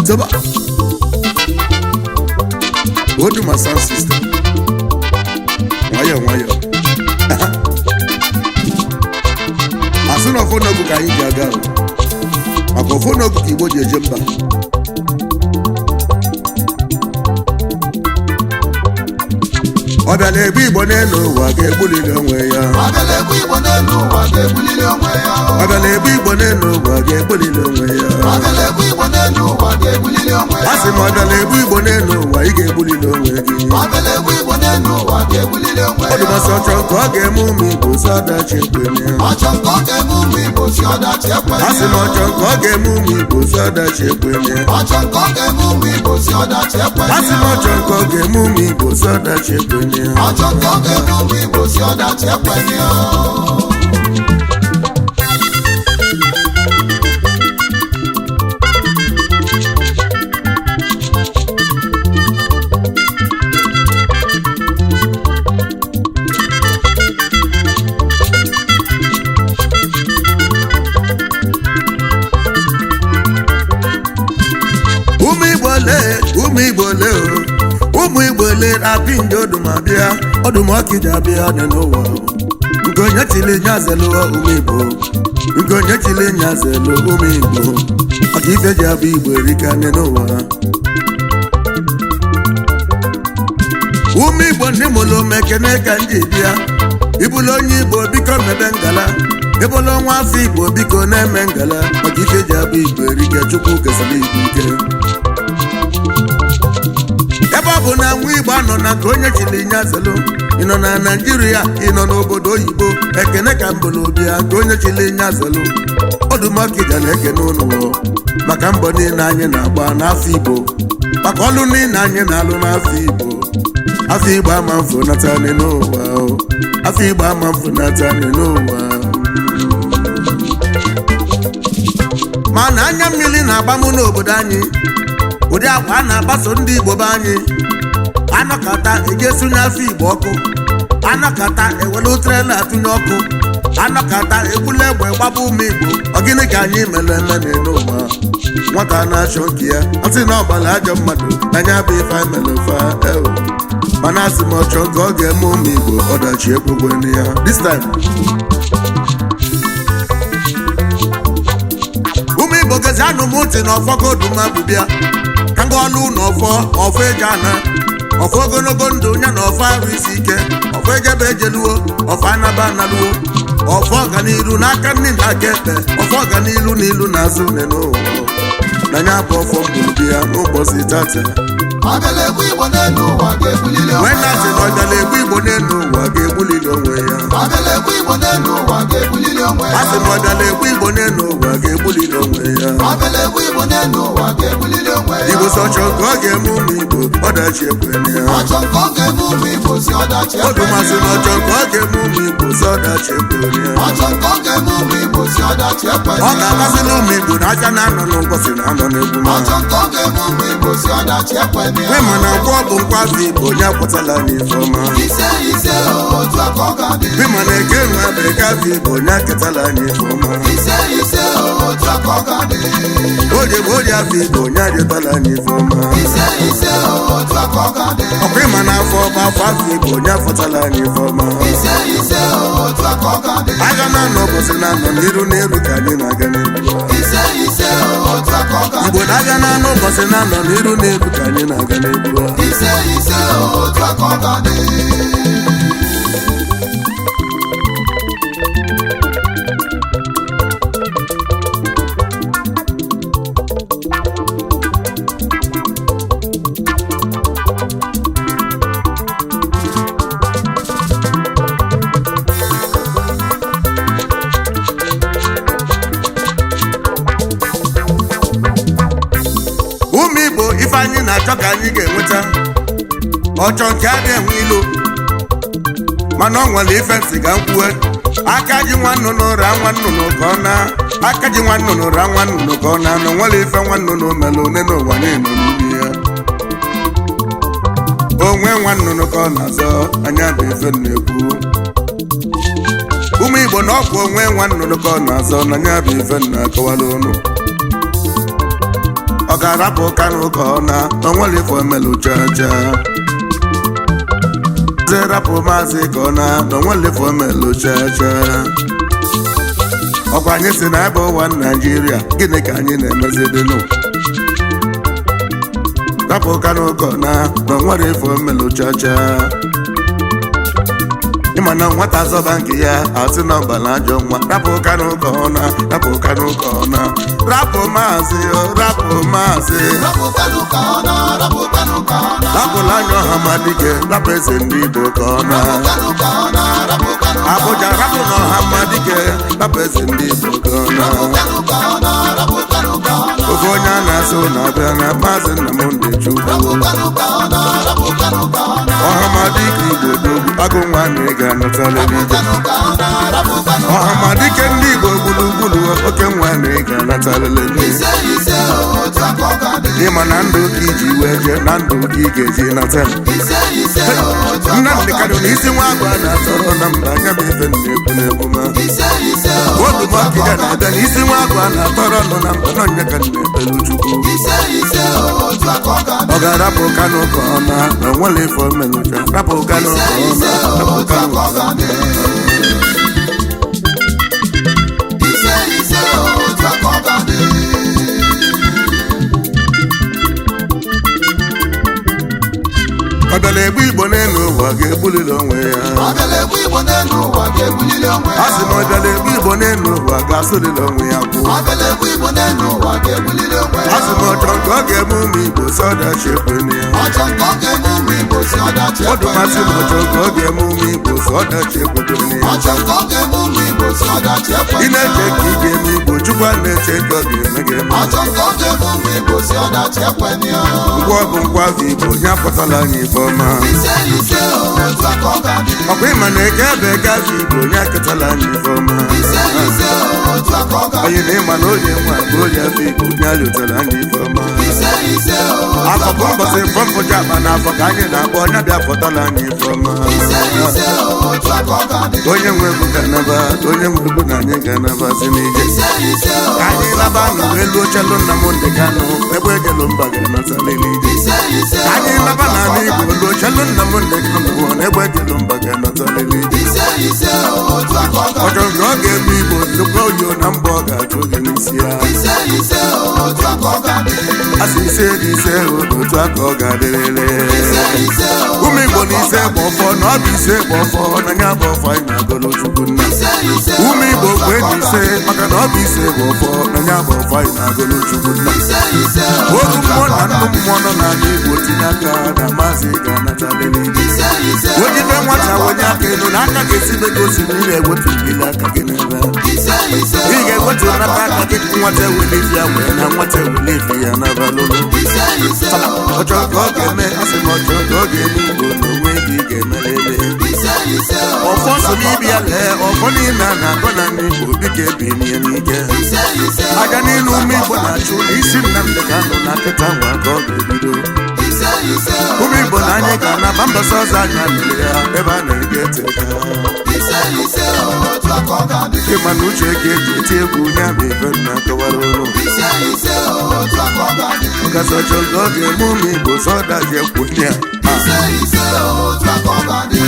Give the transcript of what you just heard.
Soba Oduma sound system. Nwayọọ nwayọọ. Asị na ọfọ n'ogu ka anyị ji aga o. Maka ọfọ n'ogu ka Igbo ji eje mba. Ọ bịala ebe Igbo n'elu ụwa ga-egbuliri onwe ya. Abịala egwu Igbo n'elu ụwa ga-ebuliri onwe ya. Ọ bịala ebe Igbo n'elu ụwa ga-egbuliri onwe ya. Abịala egwu Igbo n'elu ụwa ga-ebuliri onwe ya. A sị m ọ bịala ebe Igbo n'elu ụwa ị ga-egbuliri onwe gị. Abịala egwu Igbo n'elu ụwa ga-ebuliri onwe ya. Ọdụmasị ọchọ nke ọ ga-eme ụmụ Igbo si ọdachi ekwene ya. Ọchọ nke ọ ga-eme ụmụ Igbo si ọdachi ekwene A sị m ya. ọchọ nke ọ ga-eme ụmụ Igbo si ọdachi ekwene ya. Ọchọ nke ọ ga-eme ụmụ Igbo si ọdachi ekwene A sị m ya. ọchọ nke ọ ga-eme ụmụ Igbo si ọdachi ekwene ya. Ọchọ nke ọ ga-eme ụmụ Igbo si ọdachi ekwene ya. Ụmụ Igbo lee, ụmụ Igbo lee o. Ụmụ Igbo lee apị nje ọdụm abịa, ọdụm ọkịja abịa dị n'ụwa. Nke onye chili nya zelu ụmụ Igbo. Nke onye chili nya zelu ụmụ Igbo. Maka ife ji abụ Igbo erika dị n'ụwa. Ụmụ Igbo ndị mụrụ m ekene ka m ji bịa. Ịbụla onye Igbo biko mebe ngala. Ịbụla nwa afọ Igbo biko na-eme ngala. Maka ife ji abụ Igbo erika, Chukwu kesịrị Igbo ike. Ebe ọ bụ na nwa Igbo anọ na ka onye chiri nya zelu, ị nọ na Naịjirịa, ị nọ n'obodo oyibo, ekene ka mbụlobịa ka onye chiri nya zelu. Ọdụmọkịja na-ekene ụnụ maka mbọ niile anyị na-agba n'afọ Igbo, maka ọlụ niile anyị na-alụ n'afọ Igbo. Afọ Igbo ama mfunata n'ụwa o. Afọ Igbo ama mfunata n'ụwa. Mana anya mmiri na-agba mụ n'obodo anyị, ụdị agwa a na-agbaso ndị Igbo be anyị. Anọkata ejesunye afọ Igbo ọkụ, anọkata ewelu trela atụnye ọkụ, anọkata egbula egbe gbaba ụmụ Igbo. Ọ gịnị ka anyị mere eme n'elu ụwa? Nwata na-achọ nke ya asị na ọgbara ajọ mmadụ anya bụ ife anyị mere fa eo. Mana asị m ọchọ ka ọ ga-eme ụmụ Igbo ọdachi ekwekweni ya this time. Ụmụ Igbo gezi anụ m ntị na ọfọ goduma bụ bịa ka ngwa ọlụ na ọfọ ọfọ eji ana ọfọ ogologo ndụ ya na ọfọ arụ isi ike, ọfọ ejebe ejeluo, ọfọ anaba analuo, ọfọ ọganiru n'aka nne na aka ekpe, ọfọ ọganiru na ilu na azụ nne n'ụwa na ya bụ ọfọ mgburu ya n'ụbọchị tata. Abịala egwu Igbo n'elu ụwa ga-ebuliri onwe Wee ya. na-asị na ọbịala egbu Igbo n'elu ụwa ga-egbuliri onwe ya. Abịala egwu Igbo n'elu ụwa ga-ebuliri onwe ya. A sị na ọbịala egbu Igbo n'elu ụwa ga-egbuliri onwe ya. Abịala egwu Igbo n'elu ụwa ga-ebuliri onwe ya. Igbo sọchọ ka ọ ga-eme ụmụ Igbo ọdachi ekwene ya. Ọchọ nke ọ ga-eme ụmụ Igbo si ọdachi ekwene Ọdụmasị ya. na ọchọ ka ọ ga-eme ụmụ Igbo si ọdachi ekwene ya. Ọchọ nke ọ ga-eme ụmụ Igbo si ọdachi ekwene Ọ ya. ga-amasị na ụmụ Igbo na aka na-anọ n'ụbọchị na-anọ n'egwu ma. Ọchọ nke ọ ga-eme ụmụ Igbo si ọdachi ekwene ya. Nwe ma na nkwọ bụ nkwa afọ Igbo onye akwụtala n'ife ọma. Ise ise otu a ka ọ ga-adị. Nwe ma na eke nwe bụ eke afọ Igbo onye aketala n'ife ọma. Ise ise otu a ka ọ ga-adị. Oje bụ oje afọ Igbo onye adịtala n'ife ọma. Ise ise otu a ka ọ ga-adị. Ọkwa ịma na afọ bụ afọ afọ Igbo onye afọtala n'ife ọma. Ise ise otu a ka ọ ga-adị. Aga na-anọ ụbọchị na-anọ n'iru n'iru ka anyị na-aga n'iru. Ise ise otu a ka ọ ga-adị. Igbo na-aga na-anọ ụbọchị na-anọ n'iru n'iru ka anyị na-aga n'iru. Ise ise otu a ka ọ ga-adị. Ụmụ Igbo, ife anyị na-achọ ka anyị ga-enweta. Ọchọ nke a na-enwe ilo, mana ọ nwere ife nsị ga nkwue. Aka ji nwa nnụnụ ra nwa nnụnụ ka ọ na aka ji nwa nnụnụ ra nwa nnụnụ ka ọ na anọ nwere ife nwa nnụnụ mere one n'ụwa niile n'ime ya. Onwe nwa nnụnụ ka ọ na-azọ anya bụ ife m na-ekwu. Ụmụ Igbo, na ọkwa onwe nwa nnụnụ ka ọ na-azọ na anya bụ ife m na-akọwara ụnụ. Ọ ga-arapụ Kanụ ka ọ na onwere ife omelụ chacha. Sị rapụ maazị ka ọ na onwere ife omelụ chacha. Ọkwa anyị si na ebe ụwa Naijiria, gịnị ka anyị na-emezi dịnụ? Rapụ Kanụ ka ọ na onwere ife omelụ chacha. Ịma na nwata zọba nke ya asị na ọbara ajọ nwa. Rapụ Kanụ ka ọ na, rapụ Kanụ ka ọ na, rapụ maazị o, rapụ maazị. Rapụ Kanu ka ọ na, rapụ Kanu ka ọ na. Rapụla anya Ọhamadike, rapụ eze ndị Igbo ka ọ na. Rapụ Kanu ka ọ na, rapụ Kanu ka ọ Abuja, rapụ na Ọhamadike, rapụ eze ndị Igbo ka ọ na. Rapụ Kanu ka ọ na, rapụ Kanu ka ọ na. Ofe onye a na-asụ na-abịa na maazị Nnamdị Chukwu. Rapụ Kanu ka ọ na, rapụ Kanu ka ọ na. Ọhamadike Igbo dogbu agụ nwa na ị ga-anọtalịrị Rapụ ije. Kanu ka ọ na, rapụ Kanu ka ọ na. Ọhamadike ndị Igbo gburugburu, oke nwa na ị ga-anatalịrị. Ise ise otu aka ọ ga-adị. Ịma na ndụ ka iji wee jee na ndụ ka ị ga-eji nata. Ise ise otu aka ọ Nnamdị Kanụ ga-adị. na isi nwa agwa na-atọrọ na mba anya bụ ife na-ekwu n'egwu ma. Ise ise otu aka ọ Odumọkịga ga-adị. na-abịa na isi nwa agwa na-atọrọ nọ na mba nọ nya ka na-ekpelu Chukwu. Ise ise otu aka ọ ga-adị. Ọ ga-arapụ Kanụ ka ọ na na onwere ife omelụcha. Rapụ Kanụ Ise ka ọ ise na, rapụ otu Kanụ aka ọ ka ọ na. ga-adị. Ise ise otu aka ọ ga-adị. Ọ bịara egbu Igbo n'elu ụwa ga-egbuliri onwe ya. Ọ bịara egbu Igbo n'elu ụwa ga-egbulili onwe A ya. sị na ọ bịara egbu Igbo n'elu ụwa ga-asụliri onwe ya kwụ. Ọ bịara egbu Igbo n'elu ụwa ga-egbulili onwe A ya. sị na ọchọ nke ọ ga-eme ụmụ Igbo si ọdachi ekwene ya. Ọchọ nke ọ ga-eme ụmụ Igbo si ọdachi Ọdụmasị ekwene na ya. ọchọ nke ọ ga-eme ụmụ Igbo si ọdachi ekwene ya. Ọchọ nke ọ ga-eme ụmụ Igbo si ọdachi Ị ekwene ya. na-eche ka ị ga-eme Igbo, Chukwu a na-eche ka ọ ga-eme gị eme. Ọchọ nke ọ ga-eme ụmụ Igbo si ọdachi ekwene ya. Ngwa ọ bụ ngwa afọ Igbo, nye apụtala anyị ife ọma. Ise ise otu aka ọ ga-adị. Ọkwa ịma na eke ebe eke afọ Igbo, nye akịtala anyị ife ọma. Ise ise otu aka ọ ga-adị. Onye na ịma na onye nwa bụ onye afọ Igbo, nye alụtara anyị ife ọma. Ise ise otu Afọ aka bụ ọ mbọsị ga-adị. mfọmfọji akpa na afọ ka anyị na-akpọ onye bịa fọtala anyị ife ọma. Ise ise otu aka ọ ga-adị. Onye nwe egwu ga-anaba, onye nwe egwu na anyị ga-anaba si n'ije. Ise ise Ka anyị otu naba aka ọ nụ ga-adị. elu ochelụ Nnamdị Kanụ, ebe ejelu mba ga-anata n'ije. Ise ise Ka anyị otu naba aka n'ala ọ Igbo ga-adị. elu ochelụ Nnamdị Kanụ, na egbe ejelu mba ga-anata n'ije. Ise ise otu aka ọ ga-adị. Ọchọ nke ọ ga-eme Igbo tụkwa oyo na mbọ ọ ga-achụ gị n'isi ya. Ise ise otu aka ọ ga-adị. A sị ise dị ise otu aka ọ ga-adịrịrị. Ise ise Ụmụ Igbo otu na aka ọ ise ga-adị. bụ ọfọ na ọ bụ ise bụ ọfọ na nya bụ ọfọ anyị na-agọrọ Chukwu nna. Ise ise Ụmụ Igbo otu kwee aka na ọ ise ga-adị. maka na ọ bụ ise bụ ọfọ na nya bụ ọfọ anyị na-agọrọ Chukwu nna. Ise ise Otu otu mmụọ aka na ọ nnụ ga-adị. mmụọ nọ n'ala Igbo tinye aka na maazị ga-anatalịrị ije. Ise ise Ojide otu nwata aka ọ wenye aka ga-adị. elu na aka ga-esibe gị osimiri na-ewetụgịrị aka gị n'ebe. Ise ise Ị ga-ewetu otu aka nata ọ aka gị ga-adị. nwata ewele ife ya wee na nwata ewele ife ya n'abalị. Ise ise otu Ọchọ aka ka ọ ọ ga-eme ga-adị. asị m ọchọ ka ọ ga-eme Igbo na onwe gị ga-emerịrị. Ise ise Ọfọ otu so aka ọ n'ibi ya ga-adị. lee ọfọ niile a na-agọ na ndị Igbo biko ebinie n'ike. Ise ise Aja niile otu ụmụ aka ọ Igbo ga-adị. na-achụ n'isi Nnamdị Kanụ na nkịta nwa ka ọ ga-ebido. Ise ise Ụmụ Igbo otu na aka anyị ọ ga-adị. ga-anaba mbọsị ọzọ anyị anụrụ ya ebe a na-ege ntị ka. Ise ise otu aka ọ ga-adị. Ịma na uche ka eji eti egwu ya bụ ife nna kọwara ụlọ. Ise ise otu aka ọ ga-adị. Ọkasị ọchọ ka ọ ga-eme ụmụ Igbo sọ ọdachi ekwu ndị a. Ise ise otu aka ọ ga-adị.